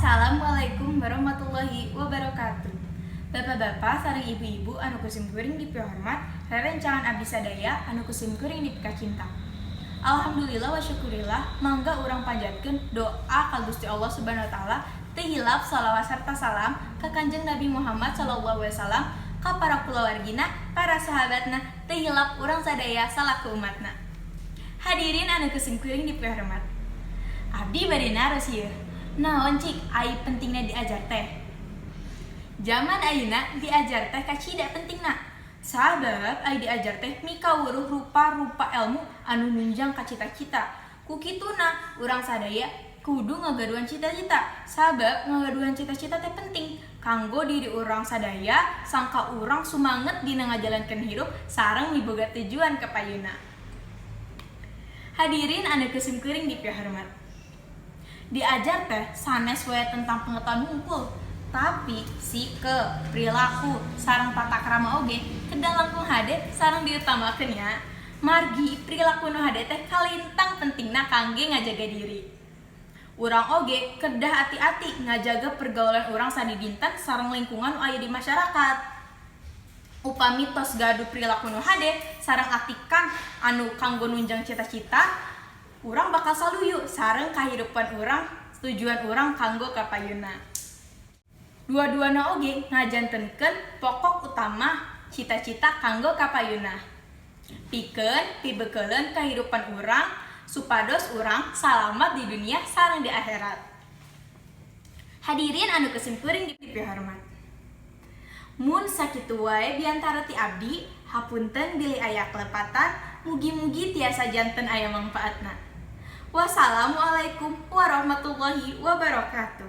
Assalamualaikum warahmatullahi wabarakatuh. Bapak-bapak sareng ibu-ibu anu ku simkuring dipihormat, rerencangan abdi sadaya anu ku simkuring dipikacinta. Alhamdulillah wa syukurillah, mangga urang panjatkeun doa ka Gusti Allah Subhanahu wa Taala, teu hilap shalawat serta salam ka Kanjeng Nabi Muhammad sallallahu alaihi wasallam, ka para kulawargina, para sahabatna, teu hilap urang sadaya salaku umatna. Hadirin anu ku simkuring dipihormat. Abdi bade naros ieu. Naon cik ai pentingna diajar teh? Zaman ayeuna diajar teh kacida pentingna. Sabab ai diajar teh mikawuruh rupa-rupa ilmu anu nunjang ka cita-cita. Ku kituna urang sadaya kudu ngagaduhan cita-cita. Sabab ngagaduhan cita-cita teh penting kanggo diri urang sadaya, sangka urang sumanget dina ngajalankeun hirup sareng miboga tujuan ka payuna. Hadirin anu ku simkuring dipihormat. Diajar teh sanes we tentang pengetahuan hungkul, tapi sikep, perilaku, sareng tata krama oge kedah langkung hade sareng diutamakeun ya. Margi perilaku nu hade teh kalintang pentingna kangge ngajaga diri. Urang oge kedah ati-ati ngajaga pergaulan urang sadidinten sareng lingkungan nu aya di masyarakat. Upami tos gaduh perilaku nu hade sareng atikan anu kanggo nunjang cita-cita, urang bakal saluyu sareng kahirupan urang, tujuan urang kanggo kapayuna. Dua-duana oge ngajantenkeun pokok utama cita-cita kanggo kapayuna, pikeun pibekeleun kahirupan urang supados urang salamat di dunia sareng di akhirat. Hadirin anu ku simkuring dipihormat. Mun sakitu wae biantara ti abdi, hapunten bilih aya kalepatan, mugi-mugi tiasa janten aya mangpaatna. Wassalamualaikum warahmatullahi wabarakatuh.